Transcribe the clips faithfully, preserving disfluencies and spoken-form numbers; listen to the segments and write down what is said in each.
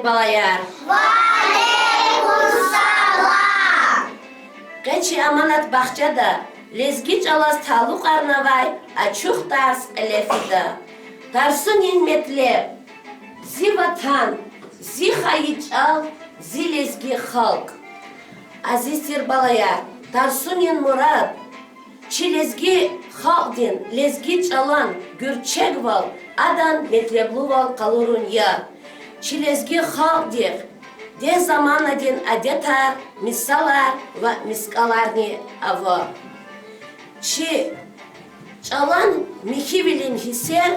Балаяр. Ва алейкум салам. Къе чи Аманат бахчада лезги чӀалаз талукьарнавай ачух тарс кьиле фида. Тарсунин метлеб: зи ватан, зи хайи чӀал, зи лезги халкь. Азиз тир балаяр, тарсунин мурад чи лезги халкьдин, лезги чӀалан гуьрчегвал, адан метлеблувал къалурун я. Чи лезги халкьдихъ дегь заманадин адетар, мисалар ва мискӀаларни ава. Чи чӀалан михьивилин гьиссер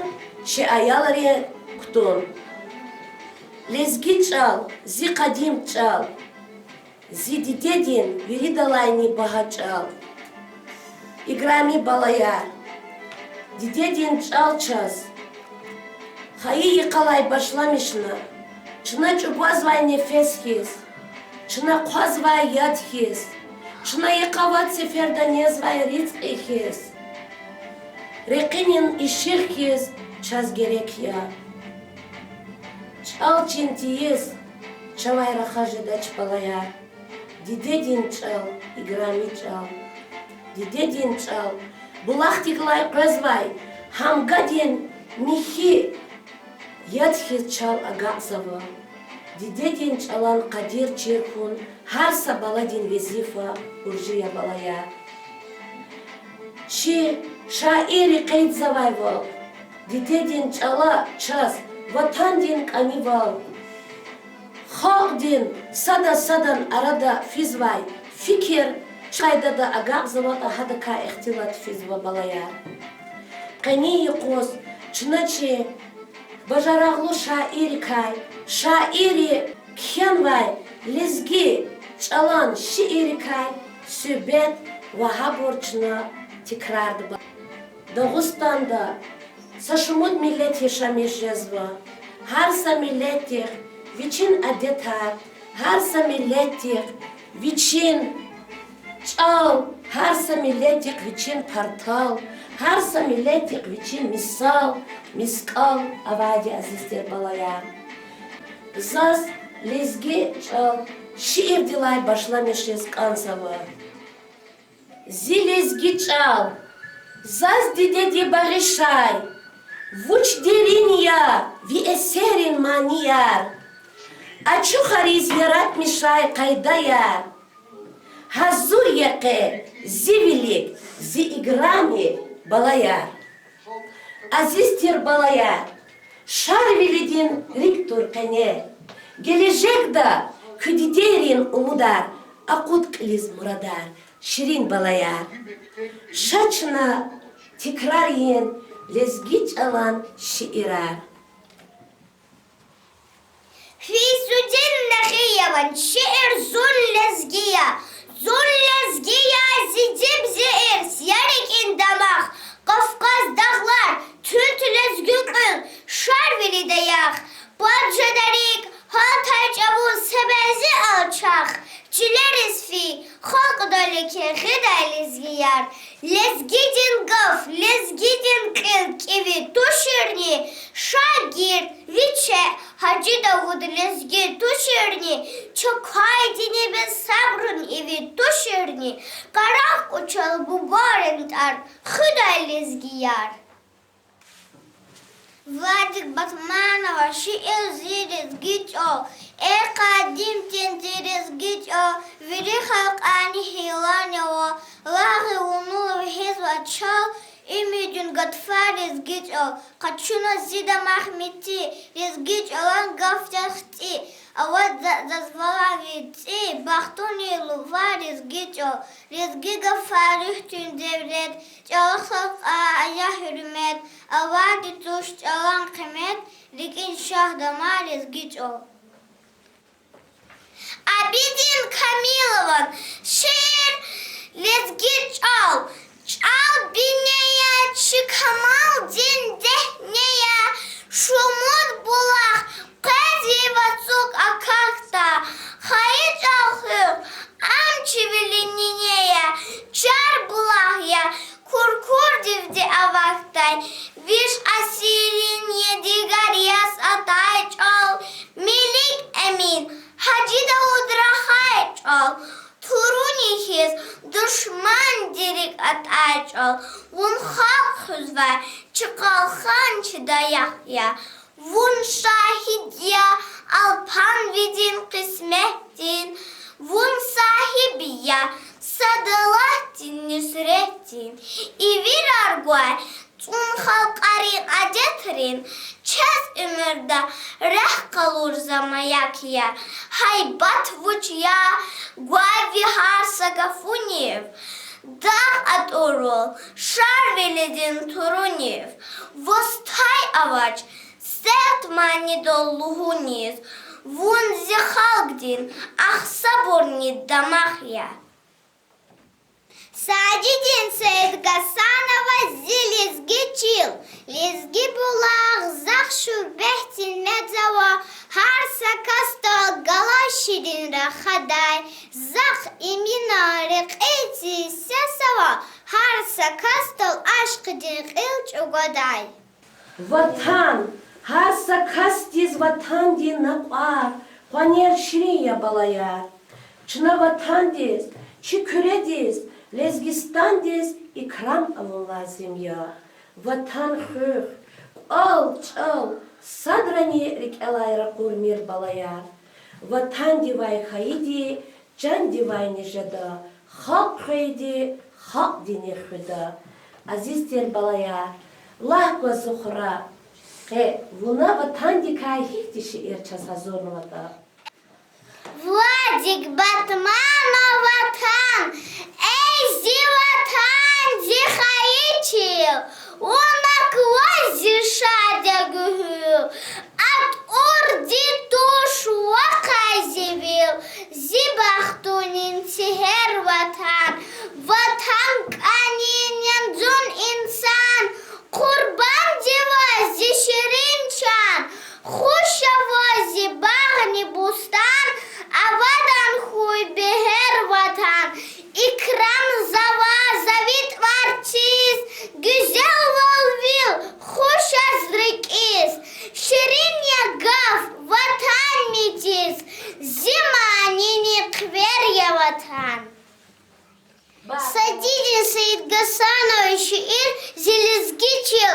чи аялри кутун. Лезги чӀал, зи къадим чӀал, зи дидедин виридалайни багьа чӀал. Играми балаяр, дидедин чӀал чаз хайи йикъалай башламишна, чна чӀугвазвай нефес хьиз, чна хъвазвай яд хьиз, чна йикъа вад сеферда незвай ризкьи хьиз, рекьинин ишигъ хьиз чаз герек я. ЧӀал чин тийиз чавай рахаз жедач, балаяр. Дидедин чӀал, играми чӀал. Дидедин чӀал булахдихъ галай къвезвай гьамгадин михьи яд хьиз чал агакьзава. Дидедин чӀалан къадир чир хьун гьар са баладин везифа, буржи я, балаяр. Чи шаирри къейдзавайвал, дидедин чӀала чаз ватандин кӀанивал, халкьдин сада-садан арада физвай фикир чи къайдада агакьзаватӀа, гьадакай ихтилат физва, балаяр. Къенин юкъуз чна чи бажарагълу шаиррикай, шаирри кхьенвай лезги чӀалан шииррикай суьгьбет ва гьабур чна тикрарда. Дагъустанда са шумуд миллет яшамиш жезва. Гьар са миллетдихъ вичин адетар, гьар са миллетдихъ вичин чӀал, гьар са миллетдихъ вичин партал, гьар са миллетдихъ вичин мисал, мискӀал авайди, азиз тир балаяр. Заз лезги чӀал шиирдилай башламишиз кӀанзава. Зи лезги чӀал, заз дидеди багъишай, вуч дерин я ви эсеррин манияр, ачухариз яратмишай къайдаяр. Гьазур я къе зи вилик, зи играми балаяр. Азиз тир балаяр, Шарвилидин рикӀ тур къене. Гележегда куь дидейрин умудар, акъуд кьилиз мурадар, ширин балаяр. Ша чна тикрар ийин лезги чӀалан шиирар. Фейзудин Нагъиеван шиир. Зун лезги я, зун лезги я, зи диб, зи ирс, я рикӀин дамах, Кавказ дагълар, туьнт лезги кьуьл, Шарвилида ях. Пад жеда рикӀ, гьалтай чӀавуз, са бязи алчах, чилериз фейи, халкьдал еке гъидай лезгияр. Лезгидин гаф, лезгидин кьил кӀеви туширни, Шагирд, Виче, Гьажи Давуд лезги туширни, чакай дини бес сабрун иви туширни, Къарагъ кӀвачел бубайрин тӀвар хуьдай лезгияр. Владик Батманова шиир. Зи лезги чӀал. Эй къадим тир зи лезги чӀал, вири халкьарни гьилани ава, лагъи вунал вегьизва чал, уьмуьрдин гатфар лезги чӀал. Къачуна зи дамах меци, лезги чӀалан гаф яз хци, аваз за-, заз валай ви цӀи, бахтунин лувар лезги чӀал. Лезги гафар руьгьдин девлет, чӀалахъ халкьар ая гьуьрмет, авайди туш чӀалан къимет, рикӀин шагь-дамар лезги чӀал. Абидин Камилован шиир. Лезги чӀал. ЧӀал бине я, чи камалдин дегьне я, шумуд булах къвез ацукь акахьда, хайи чӀал хуьх, ам чи вилин нине я, чар булах я, куркурдивди авахьдай, виш асиррин ядигар яз атай чӀал, милик душмандин рикӀ атӀай чӀал. Вун халкь хуьзвай чи къалхан, чи даях я. Вун шагьид я, алпанвидин кьисметдин. Вун сагьиб я сад Аллагьдин нуьсретдин. И вирар гвай цӀун халкьарин адетрин чаз уьмуьрда рехъ къалурзавай маяк я. Гьайбат вуч я гвай ви гьар са гафунив, дагъ атӀурвал Шарвилидин турунив. Ваз тай авач серт манидал лугьуниз, вун зи халкьдин агъсабурни дамах я. Сажидин Саидгьасанова. Зи лезги чил, лезги булах, захъ шуьрбетдин мез ава, гьар са касдал галай ширин рахадай, захъ Эминан рекьиз сес ава, гьар са касдал ашкъидин кьил чӀугвадай. Ватан, гьар са касдиз ватандин накьвар, къванер ширин я, балаяр. Чна ватандиз, чи Куьредиз, Лезгистандиз икрам авун лазим я. Ватан хуьх, кӀвал-чӀал, садрани рикӀелай ракъурмир, балаяр. Ватандивай хьайиди чандивайни жеда, халкь хвейиди халкьдини хуьда. Азиз тир балаяр, лагь кваз зун хура, къе вуна ватандикай гьихьтин шиир чаз гьазурнаватӀа. Владик Батманов. Ватан. Эй зи Ватан, зи хайи чил, вун акваз зи шад я гуьгьуьл, атӀурди туш вахъай зи вил, зи бахтунин сигьер Ватан. Ватан кӀанин янзун инсан, къурбандди ваз зи ширин чан, хуш аваз зи багъни бустан, авадан хьуй бегьер Ватан. Икрамзава за ви тӀварциз, гуьзелвал вил хуш яз рикӀиз, ширин я гаф ватанни диз, зи манини хъвер я Ватан. Сажидин Саидгьасанован шиир Зи лезги чил.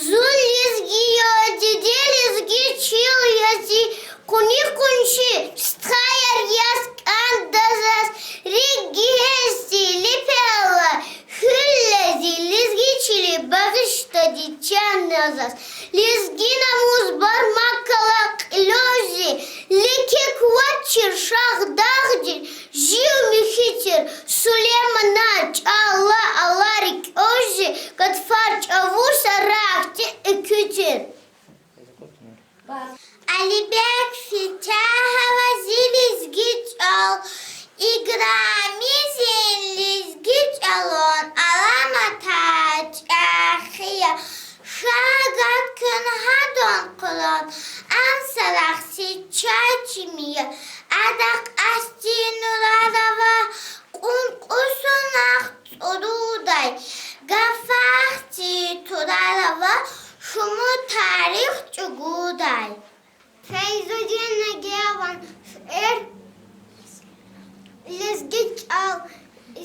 Зун лезги я, диде лезги чил я зи, къуни-къунши, стхаяр яз кӀанда заз, рикӀ гегьенди лепейла, гьуьллади лезги чили багъишдади чан я заз. Лезги намус бармак кала кьилиз зи, леке квачир Шагьдагъдин жив михьи тир Сулейманан чӀала ала рикӀиз зи, гатфар чӀавуз са рагъ тир экуь тир. Алибек Фетягьова. Зи лезги чӀал. Играми зи лезги чӀалан аламатар чӀехи я. Ша гад куьн гьадан къулан, ам са рагъ сичай чими я. Адахъ къасти нурар ава, кьункьусунахъ цӀурудай, гафахъ зи турар ава, шумуд тарих чӀугудай. Фейзудин Нагиеван шиир Лезги чӀал.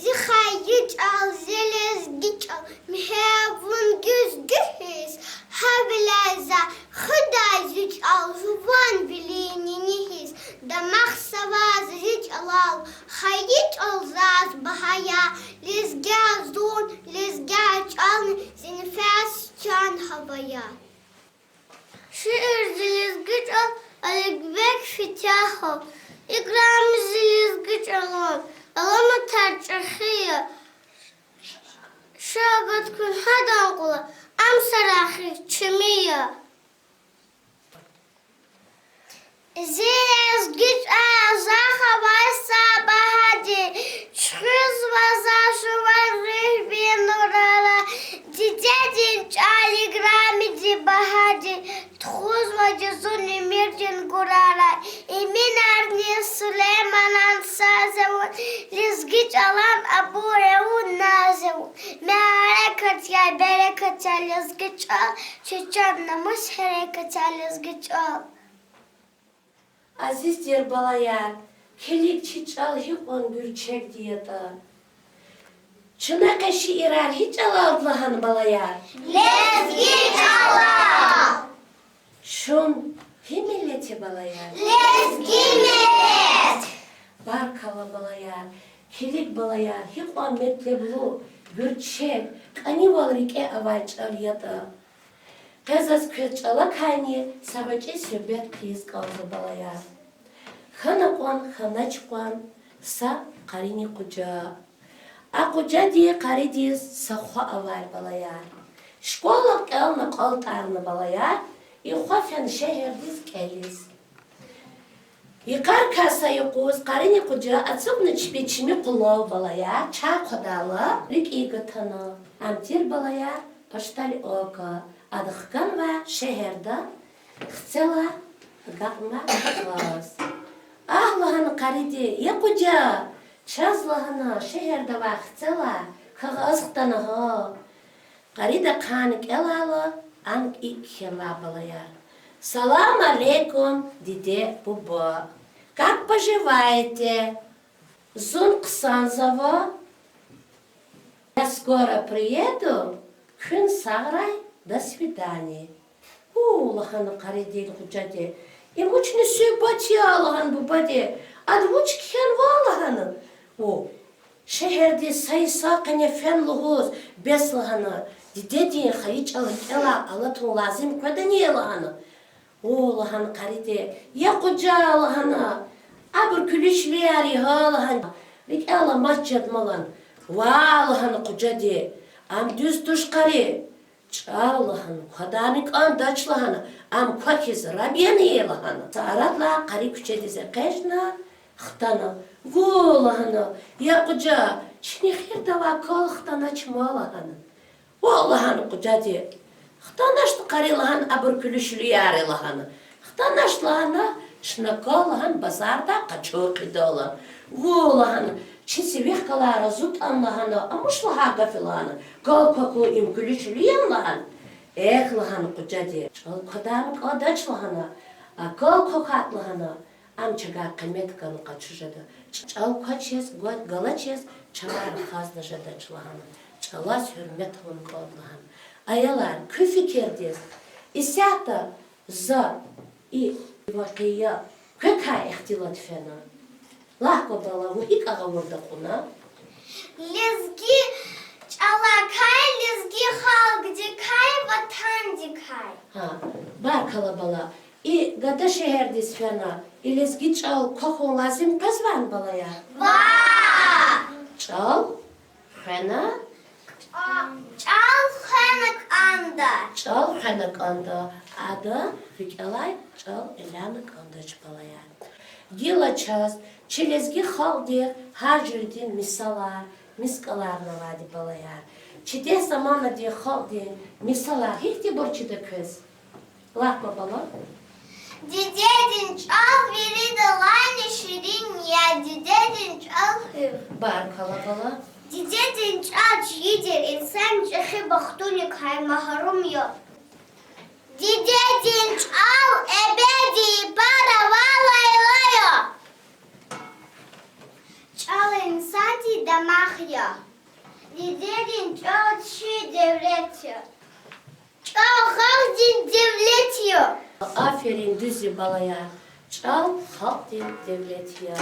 Зи хайи чӀал, зи лезги чӀал, михьи вун гуьзгуь хьиз, гьавиляй за хуьдай зи чӀал, жуван вилин нини хьиз, дамахзава за зи чӀалал, хайи чӀал заз багьа я, лезги я зун, лезги чӀални зи нефес, чан, гьава я. Шиир Зи лезги чӀал, Алибек Фетягьов. Играми зи лезги чӀалан аламатар чӀехи я. Ша гад куьн гьадан къулан, ам са рагъ чими я. Зи лезги чӀал, захъ авай са багьади, чуьхуьзва за жуван руьгьдин нурарай, дидедин чӀал, играмиди, багьади, тухузвайди зун уьмуьрдин гурарай. Эминарни Сулейманан саз я вун, лезги чӀалан абур я вун, наз я вун. Мярекат я, берекат я лезги чӀал, чи чан, намус, гьерекат я лезги чӀал. Азиз тир балаяр, килиг чи чӀал гьикьван гуьрчегди ятӀа. Чна къе шиирар гьи чӀалалди лагьана, балаяр? Лезги чӀалал. Чун гьи миллет я, балаяр? Лезги миллет. Баркалла, балаяр. Килиг, балаяр, гьикьван метлеблу, гуьрчег, кӀанивал рикӀе авай чӀал ятӀа. Къе заз квез чӀалакайни са гъвечӀи суьгьбет хъийиз кӀанзава, балаяр. Хьана кьван, хьанач кьван са къарини къужа. А къужадин къаридиз са хва авай, балаяр. Школа кӀелна кӀалтӀарна, балаяр, и хва фена шегьердиз кӀелиз. Йикъарикай са юкъуз къарини къужа ацукьна чпи чими къулав, балаяр, чай хъвадайла, рикӀи гатана. Ам тир, балаяр, почтальонка. Ада хканвай шегьерда хцелай агакьна кӀваз. Агь, лагьана къариди, я къужа, чаз, лагьана, шегьерда авай хцелай кагъаз хтана гьа. Къариди ахъайна кӀелайла, ам икӀ кхьенвай, балаяр: Салам алейкум, диде, буба. Как поживаете? Зун хъсанзава. Я скоро приеду, куьн сагърай, до свидания. У, лагьана къаридин къужади, им вучни суьгьбет я, лагьана бубади, ада вуч кхьенва, лагьана. У, шегьердиз са йисан къене фена лугьуз, бес, лагьана, дидедин хайи чӀал рикӀелай алатун лазим къведани, лагьана. У, лагьана къариди, я къужа, лагьана, абур куьлуь-чуьлуьяр я гьа, лагьана, рикӀел аламаз жеда ман, лагьана. Ваъ, лагьана къужади, ам дуьз туш, къари. ЧӀал, лагьана, квадайни кӀандач, лагьана, ам квахьиз раб яни, лагьана. Са арадлай къари куьчедиз экъечӀна хтана. Ву, лагьана, я къужа, чна эхирдавай кал хтанач ман, лагьана. Ву, лагьана къужади, хтаначтӀа, къари, лагьана, абур куьлуь-чуьлуьяр я, лагьана. ХтаначтӀа, лагьана, чна кал, лагьана, базардай къачур хъийида, лагьана. Ву, лагьана, чи сивихъ галай разутӀани, лагьана, амуш лагьай гаф я, лагьана, кал квахьун им куьлуь-чуьлуь яни, лагьана. Эхь, лагьана къужади, чӀал квадайни кӀандач, лагьана, а кал квахьайтӀа, лагьана, ам чавай къимет гана къачуз жеда. ЧӀал квачиз, гва-, галачиз чавай рахазни жедач, лагьана. ЧӀалаз гьуьрмет авун кӀанда, лагьана. Аялар, куь фикирдиз, исятда за и вакъиа квекай ихтилат фена? Лагь кван, бала, вун гьикӀ агъавурда акьуна? Лезги чӀалакай, лезги халкьдикай, ватандикай. Гьа, баркалла, бала. И гада шегьердиз фена, и лезги чӀал квахьун лазим къвезвани, балаяр? Ваъ! ЧӀал хвена? ЧӀал хвена кӀанда. ЧӀал хвена кӀанда. Ада рикӀелай чӀал элена кӀандач, балаяр. Гила чаз чи лезги халкьдин гьар жуьредин мисалар, мискӀаларни авайди, балаяр. Чи дегь заманадин халкьдин мисалар гьихьтинбур чида квез? Лагь кван, бала. Дидедин чӀал виридалайни ширин я, дидедин чӀал хуьх. Баркалла, бала. Дидедин чӀал чидер инсан чӀехи бахтуникай магьрум я. Дидедин чӀал эбеди пара авай лайло я. ЧӀал инсандин дамах я. Дидедин чӀал чи девлет я. ЧӀал халкьдин девлет я. Аферин, дуьз я, балаяр. ЧӀал халкьдин девлет я.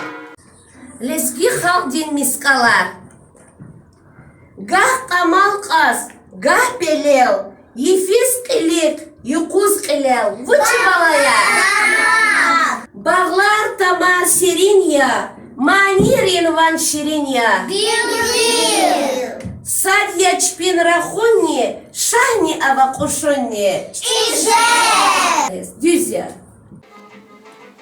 Лезги халкьдин мискӀалар. Гагь кьамал кьаз, гагь пелел, йифиз кьилихъ, юкъуз кьилел. Вуч я, балаяр? Багълар тамар серин я, манийрин ван ширин я. Сад я чпин рахунни, шагьни ава кьушунни. Дуьз я.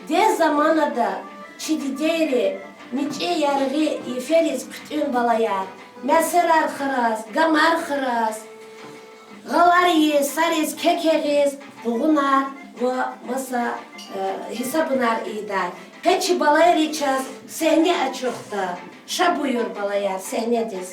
Дегь заманада чи дидейри мичӀи яргъи йифериз хъуьтӀуьн, балаяр, мясерар храз, гамар храз, гъалар ийиз, сариз кек ягъиз, къугъунар ва маса, э, гьисабунар ийидай. Къе чи балайри чаз сегьне ачухда. Ша буюр, балаяр, сегьнедиз.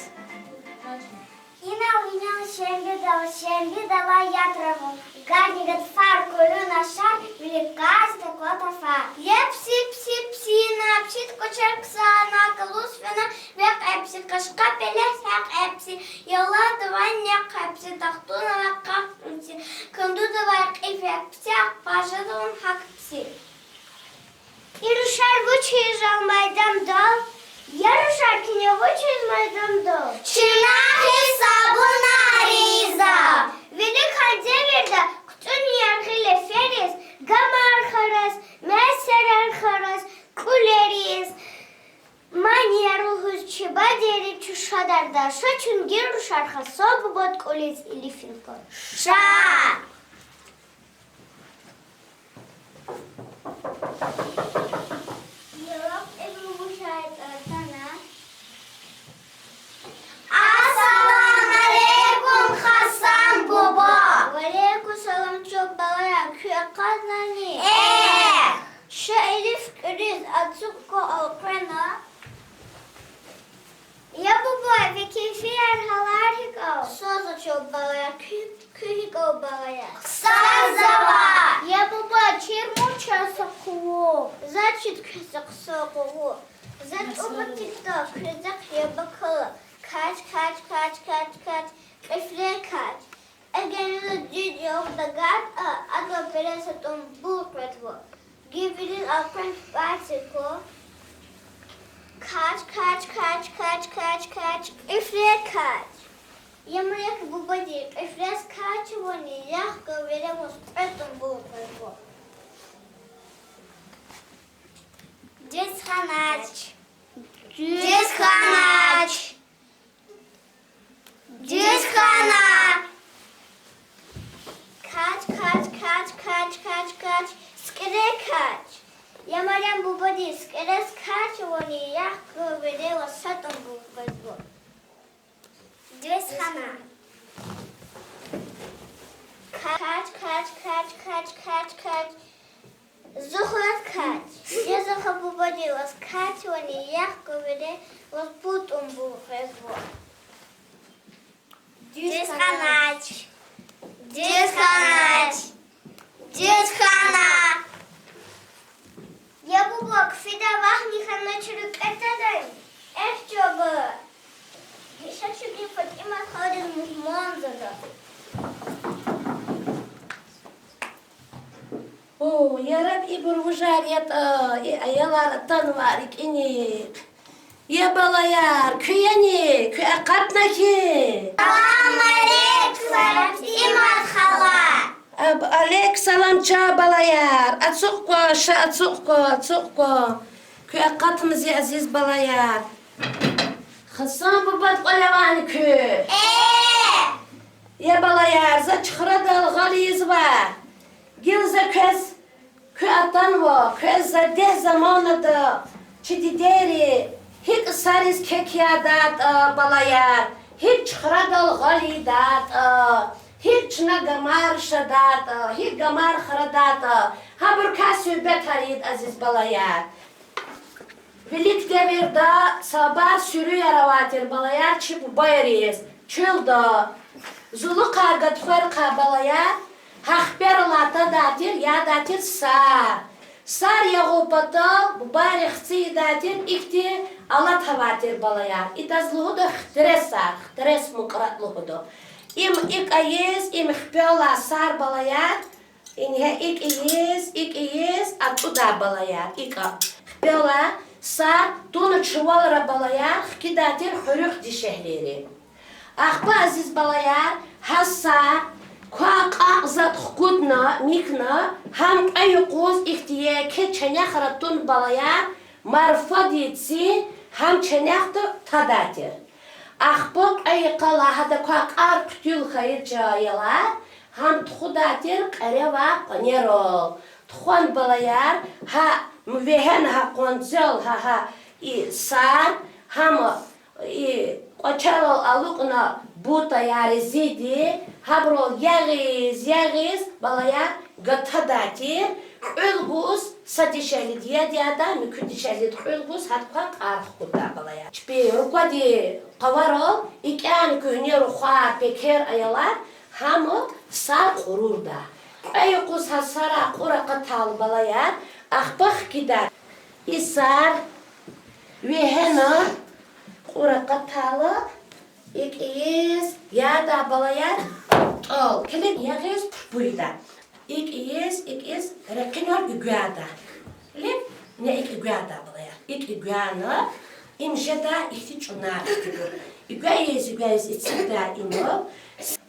Инал, инал, шембидал, шембидалай яд рагъун, гадни гатфар, куьлуьн ашар, вилик кьаз та Латафа. Я пси, пси, псина, пшит кӀвачер ксана, калус фена векь я пси, къашкъа пелес гьекь я пси, ялан давай нек я пси, тахтун авай къакъ я пси, канду давай кьиф я пси, ахпа жеда вун гьакӀ пси. И рушар вучиз жал майдандал? Я рушар куьне вучиз майдандал? Чна хьиз сабунар ийизва. Виликан девирда хъуцӀуни яргъи лефериз, гамар хараз, месерар хараз, кӀулериз, манияр лугьуз чи бадейри чушадарда, ша чун гила рушар Хасан бубад кӀулиз илифин кӀан. Ша! Ассаламу алейкум, Хасан буба! Ва алейкум салам, чан балаяр, куьн акъатнани? Э! Ша илиф кӀуьриз, ацукь кван элкъвена. Я буба, ви кефияр, гьалар гьикӀ я? Хъсан я, чан балаяр, куь, куьн гьикӀ я, балаяр? Хъсан я вун. Я буба, чирмур чаз са къугъу. Заз чид квез са хъсан къугъу. За тӀуб тикда, квез захъ яб акала. Кач, кач, кач, кач, кач, кьифре кач. Эгер за дуьз яб тагатӀа, адал бере са тӀуб къвезва. Гьи вири элкъвен тупӀар циква. Кач, кач, кач, кач, кач, кач, кьифре кач. Я мурек бубади, кьифрез качвани, яхъ гвай вири ваз кьве тӀуб къвезва. Дуьз хьанач. Дуьз хьанач. Дуьз хьана. Кач, кач, кач, кач, кач, кач, сикӀре кач. Я мурек бубади, сикӀрез качвани, яхъ гвай вири ваз са тӀуб къвезва. Дуьз хьана. Кач, кач, кач, кач, кач, кач. Зухрат кач. Я зухра бубади, ваз качвани, яхъ гвай вири ваз пуд тӀуб къвезва. Дуьз хьанач. Дуьз хьанач. Дуьз хьана. Я буба, куь фидай вахни хьанач, рикӀе тадай. Эхь, чан бала. Гьиша чугун ФатӀимат халадиз мугьман зада. О, яраб ибур вужар ятӀа, и аялар атанва рикӀиник. Я балаяр, куьн яни, куьн акъатна хьи? Салам алейк, ФатӀимат хала. Аб алейк салам, чан балаяр. Ацукь кван, ша ацукь кван, ацукь кван. Куьн акъатна, зи азиз балаяр. Хасан бубад кӀвале авани куьн? Э! Я балаяр, за чи храдал гъал ийизва. Гила за квез, куьн атанва, квез за дегь заманада чи дидейри гьикӀ сариз кек ядатӀа, балаяр, гьикӀ чи храдал гъал ийидатӀа, гьикӀ чна гамар шадатӀа, гьикӀ гамар храдатӀа, гьабурукай суьгьбетар ийида, азиз балаяр. Вилик девирда са бязи суьруьяр авай тир, балаяр, чи бубайриз, чуьлда. Зулухъай гатфарихъай, балаяр, гьа хиперал атай тир, ядай тир сар. Сар ягъун патал бубайри хци ийидай тир, ихьтин алат авай тир, балаяр. Идаз лугьуда хитрес сар, хитрес мукьрат лугьуда. Им икӀ ийиз, им хиперал сар, балаяр, ингье икӀ ийиз, икӀ ийиз, ацӀудай, балаяр, икӀа. Хиперал сар туна чувалра, балаяр, хкидай тир хуьруьхъ дишегьлийри. Ахпа, азиз балаяр, гьа сар квай кьакьзад хкудна, михьна, гьам кьве юкъуз ихьтин еке ченехра тун, балаяр, марфадин цин гьам ченехда тадай тир. Ахпа кьве йикъалай гьада квай кьар хъуьтуьл хьайи чӀал алай, гьам тухудай тир кьеревай къванерал. Тухвана, балаяр, гьа вегьена гьа къванцел, гьа, гьа и сар, гьам и кӀвачерал алукӀна бутаяр, резинди, гьабурал ягъиз, ягъиз, балаяр, гатадай тир, кьуьл гуз са дишегьлиди яд ядай, муькуь дишегьлиди кьуьл гуз гьада квай кьар хкуддай, балаяр. Чпин руквадин къаварал икӀяни куьгьне рухвар, пекер аялар, гьам сар кьурурдай. Кьве юкъуз гьа сара кьур акъатайла, балаяр, ахпа хкида. И сар вегьена, кьур акъатайла, икӀ ийиз яда, балаяр, тӀал. Килиг, ягъиз пурпу ийида. ИкӀ ийиз, икӀ ийиз рекъинал гуьгуьада. Килиг, ина икӀ гуьгуьада, балаяр. ИкӀ гуьгуьна, им жеда ихьтин чӀунар хьтинбур. Гуьгуьз, гуьгуьз эцигда им.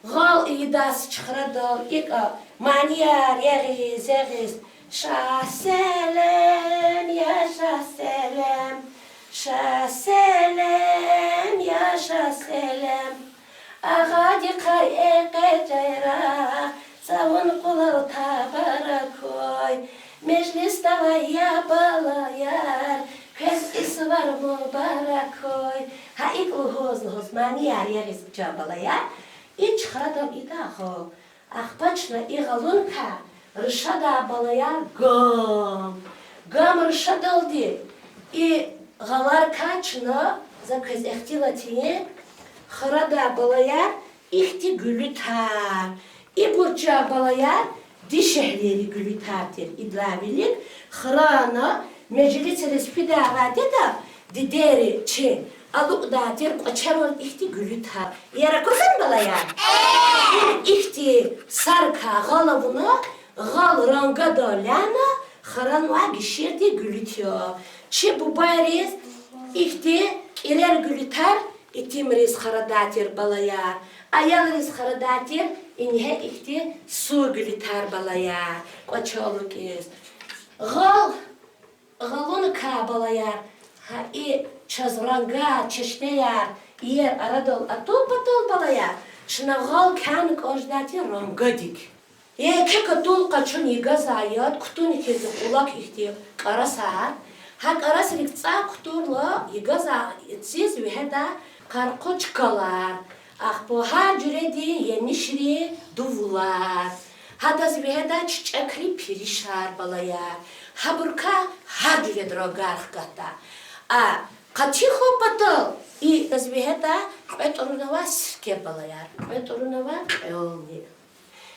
Гъал ийида сичхрадал, икӀа манияр ягъиз, ягъиз. Ша Селем, я Ша Селем, Ша Селем, я Ша Селем. Агъадихъай экъечӀайрай, цавун къулал табаракай, межлисда авай я балаяр, квез и сувар мубаракай. Гьа икӀ лугьуз-лугьуз манияр ягъиз, чан балаяр, и чхрадал ийида гъал. Ахпа чна и гъалуникай рушада, балаяр, гам. Гам рушадалди и гъаларикай чна, за квез ихтилат ийин, храда, балаяр, ихьтин гуьлуьтар. Ибур, чан балаяр, дишегьлийрин гуьлуьтар тир. Идалай вилик храна, межлисриз фидайвал дидеди, дидейри чи алукӀдай тир кӀвачерал ихьтин гуьлуьтар. Яр аквазан, балаяр? Ихьтин сарикай гъал авуна, гъал рангадал ляна, хранвай гиширдин гуьлуьт я. Чи бубайриз ихьтин кӀирер гуьлуьтар итимриз храдай тир, балаяр. Аялриз храдай тир ингье ихьтин сур гуьлуьтар, балаяр, кӀвачел алукӀиз. Гъал, гъалуникай, балаяр, гьа и чаз рангар, чешнеяр, иер арадал атун патал, балаяр, чна гъал кӀан кӀан жедай тир рангадик. Еке катул къачун йигазва яд, кутуник хьиз кьулак ихьтин кӀарасар. Гьа кӀарасрик цӀай кутурла, йигазва, циз вегьеда къаркъу чкалар, ахпа гьар жуьредин емишрин дувулар, гьадаз вегьеда чичӀекрин пиришар, балаяр. Гьабурукай гьар жуьреда рангар хкатда. А къати хьун патал, идаз вегьеда кьве тӀурунавай сирке, балаяр, кьве тӀурунавай кьвелни.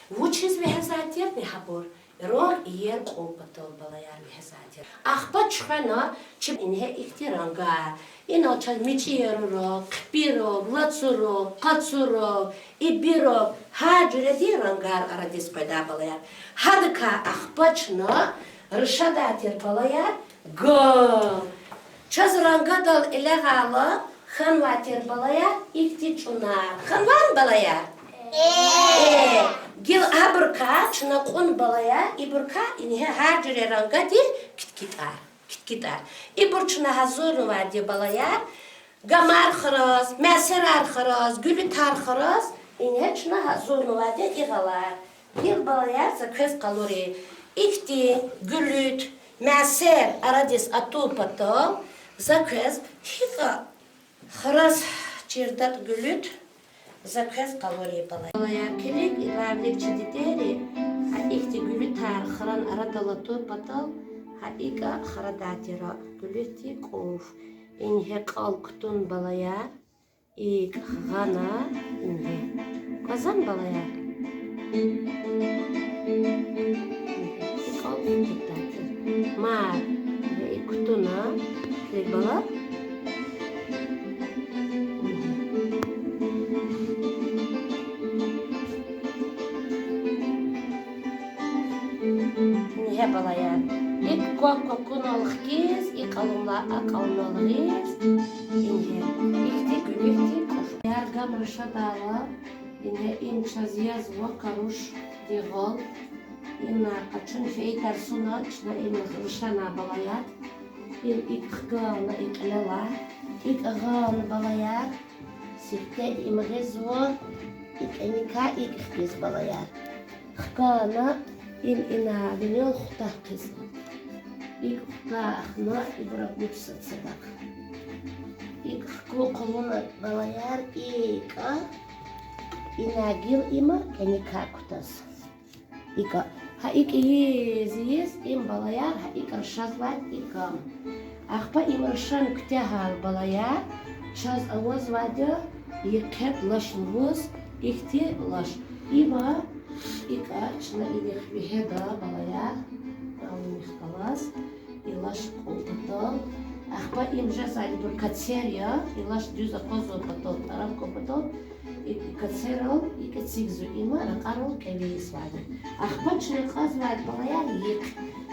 Вучиз вегьезвай тирни гьабур? Ранг иер кьун патал, балаяр, вегьезвай тир. Ахпа чуьхвена чи ингье ихьтин рангар. Инал чаз мичӀи ярурал, хъипирал, лацурал, къацурал, ибирал, гьар жуьредин рангар арадиз къведа, балаяр. Гьадакай ахпа чна рушадай тир, балаяр, гам. Чаз рангадал элягъайла, хьанвай тир, балаяр, ихьтин чӀунар. Хьанвани, балаяр? Э, гила гьабурукай чна кьуна, балаяр, ибурукай ингье гьар жуьре рангадин киткитӀар, киткитӀар. Ибур чна гьазурнавайди, балаяр, гамар храз, мясерар храз, гуьлуьтар храз, ингье чна гьазурнавайди и гъалар. Гила, балаяр, за квез къалури. Ихьтин гуьлуьт, мясер арадиз атун патал, за квез гьикӀ храз чирдатӀ гуьлуьт, за квез къалури, балаяр. Балаяр, килиг, идалай вилик чи дидейри гьа ихьтин гуьлуьтар хран арадал атун патал, гьа икӀа храдай тир гуьлуьтдин кӀуф. Ингье кьал кутуна, балаяр, икӀ гъана, ингье. Квазан, балаяр? Ингье, и кьал кутурдай тир. Мад, ингье, икӀ кутуна, килиг, бала. Ингье, балаяр. ИкӀ квак квакунал хкиз, и кьалунал а кьалунал гъиз, ингье, ихьтин гуьлуьтдин кӀуф. Яр, гам рушадайла, ингье, им чаз язва карушдин гъал. Ина къачун фейи тарсуна чна им рушана, балаяр. Им икӀ хкана, икӀ кьилелай, икӀ гъана, балаяр. Сифте им гъизва, икӀ кӀаникай икӀ хкиз, балаяр. Хкана, им ина винел хутахъ хъийизва. ИкӀ хутахна, ибур агудзава садахъ. ИкӀ хкун хъувуна, балаяр, икӀа, ина гила им кӀаникай кутаз. ИкӀа. Гьа икӀ ийиз-ийиз им, балаяр, гьа икӀ рушазвайди икӀ гам. Ахпа им рушан куьтягьайла, балаяр, чаз авазвайди я йикъед лаш лугьуз, ихьтин лаш. Има ИкӀа чна инихъ вегьеда, балаяр, алимихъ галаз, и лаш кьун патал. Ахпа им жезвайбур кацер я, и лаш дуьз аквазун патал, тӀарам кьун патал, и кацерал икӀ эцигзава, има ракьарал кӀеви ийизвайди. Ахпа чна кьазвайди, балаяр, йикъ.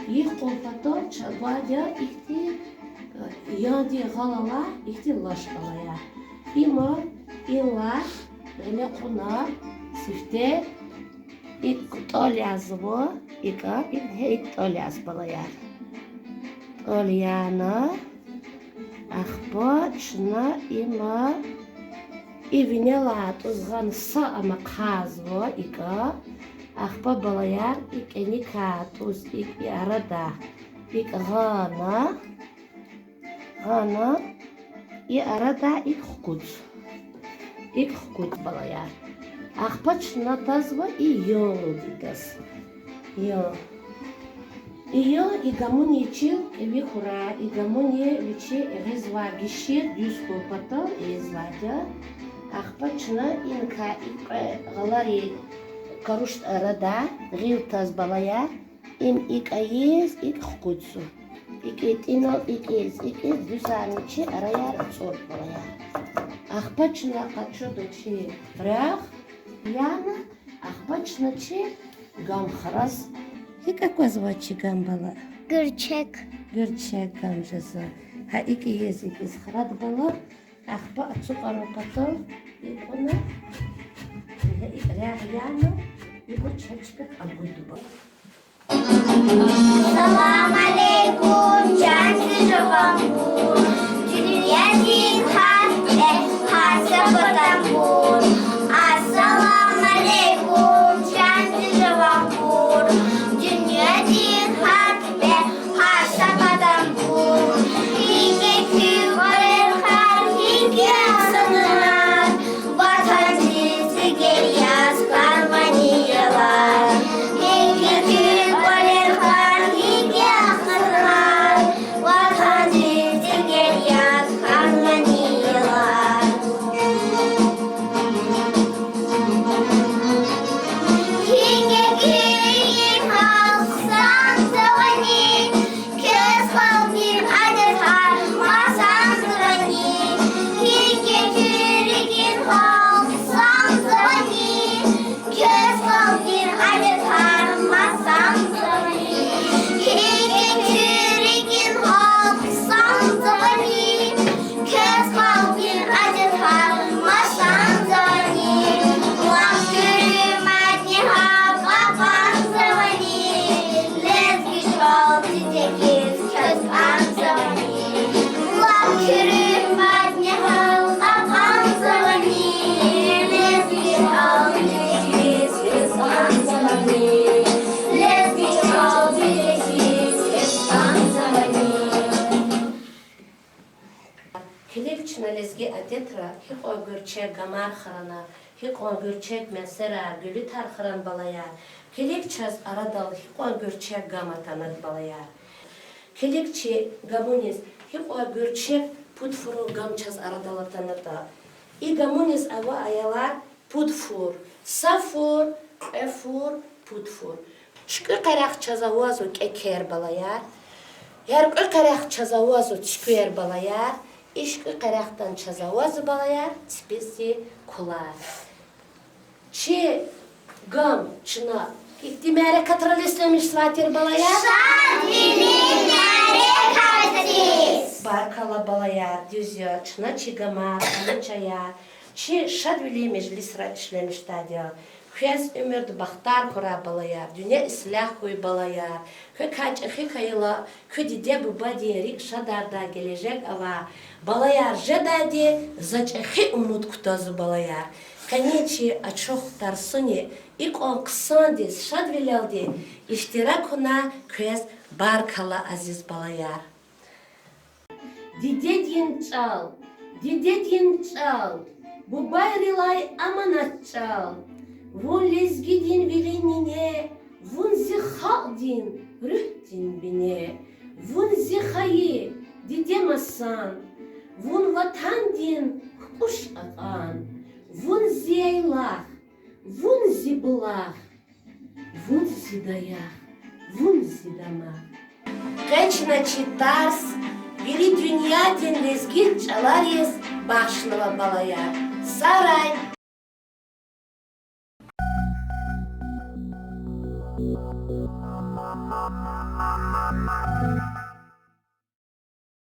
Йикъ кьун патал чна гвайди я ихьтин, э, яндин гъал алай ихьтин лаш, балаяр. Има, и лаш гъиле кьуна сифте, икӀ тӀал язва, икӀа, икӀ гьа икӀ тӀал яз, балаяр. ТӀал яна, ахпа чна има, и винелай тӀуз гъана са ам ахъайзава икӀа, ахпа, балаяр, и кӀаникай тӀуз икӀ и арада икӀ гъана, гъана, и арада икӀ хкудз. ИкӀ хкудз, балаяр. Ахпа чна тазва и ял идаз. Я. И ял и гамунин чил кӀеви хьурай, и гамуни вичи эгъизвай гишир дуьз хьун патал ийизвайди я. Ахпа чна иникай и кьве гъаларин каруш арада гъил таз, балаяр. Им икӀ ийиз, икӀ хкудзава. ИкӀ итӀинал икӀ ийиз, икӀ ийиз, дуьзарни чи араяр ацӀурда, балаяр. Ахпа чна къачуда чи рагъ, яна, ахпа чна чи гам храз. ГьикӀ аквазва чи гам, бала? Гуьрчег. Гуьрчег гам жезва. Гьа икӀ ийиз, икӀ ийиз храда, бала. Ахпа ацукьарун патал икӀ кьуна, гьа икӀ рагъ яна, икӀ чеб-чпик агудба. Салам алейкум, чан чи жаванбур, дуьньядин гьар кьве, гьар са патанбур. Ассалам алейкум, чан чи жаванбур, дуьньядин гьар кьве, гьар са патанбур. ГьикӀ я куь кӀвалер, хар, гьикӀ я хъсан, Ватандин цӀигер яз кармани ялар. ГьикӀ я куь кӀвалер, хар, гьикӀ я хъсан, Ватандин цӀигер яз кармани ялар. ГьикӀ я куь рикӀин халкь хъсанзавани, квез халкьдин адетар масанзавани. ГьикӀ я куь рикӀин халкь хъсанзавани, квез халкьдин адетар масанзавани. ГьикӀ я куь рикӀин халкь хъсанзавани, квез халкьдин адетар масанзавани. Лап куьруь мадни гьал кьакьанзавани, лезги чӀал дидедиз квез кӀанзавани. Лап куьруь мадни гьал кьакьанзавани, лезги чӀал дидедиз квез кӀанзавани. Лезги чӀал дидедиз квез кӀанзавани. Килиг чна лезги адетра гьикьван гуьрчег гамар храна, гьикьван гуьрчег месера, гуьлуьтар хран, балаяр. Килиг чаз арадал гьикьван гуьрчег гам атанатӀа, балаяр. Килиг чи гамуниз гьикьван гуьрчег пуд фурун гам чаз арадал атанатӀа. И гамуниз ава аялар пуд фур: са фур, кьве фур, пуд фур. ШуькӀуь къерех чаз авазва кӀекер, балаяр. Яркьуь къерех чаз авазва цуьквер, балаяр. И шуькӀуь къерехдан чаз авазва, балаяр, ципицӀи кулар. Чи гам чна ихьтин мярекатрал ишлемишзавай тир, балаяр? Шадвилин мярекатдиз. Баркалла, балаяр, дуьз я, чна чи гамар къалачаяр чи шадвилин межлисра ишлемишдайди я. Квез уьмуьрда бахтар хьурай, балаяр, дуьнья ислягь хьуй, балаяр. Квекай чӀехи хьайила, куь диде-бубадин рикӀ шадардай гележег авай балаяр жедайди за чӀехи умуд кутазва, балаяр. Къенин чи ачух тарсуни икьван хъсандиз, шадвилелди иштиракуна квез баркалла, азиз балаяр. Дидедин чӀал, дидедин чӀал, бубайрилай аманат чӀал. Вун лезгидин вилин нине, вун зи халкьдин руьгьдин бине. Вун зи хайи, диде масан, вун ватандин кукӀуш кьакьан. Вун зи яйлах, вун зи булах, Вун зи даях, вун зи дамах. Къе чна чи тарс вири дуьньядин лезги чӀалариз бахшнава, балаяр. Сарай!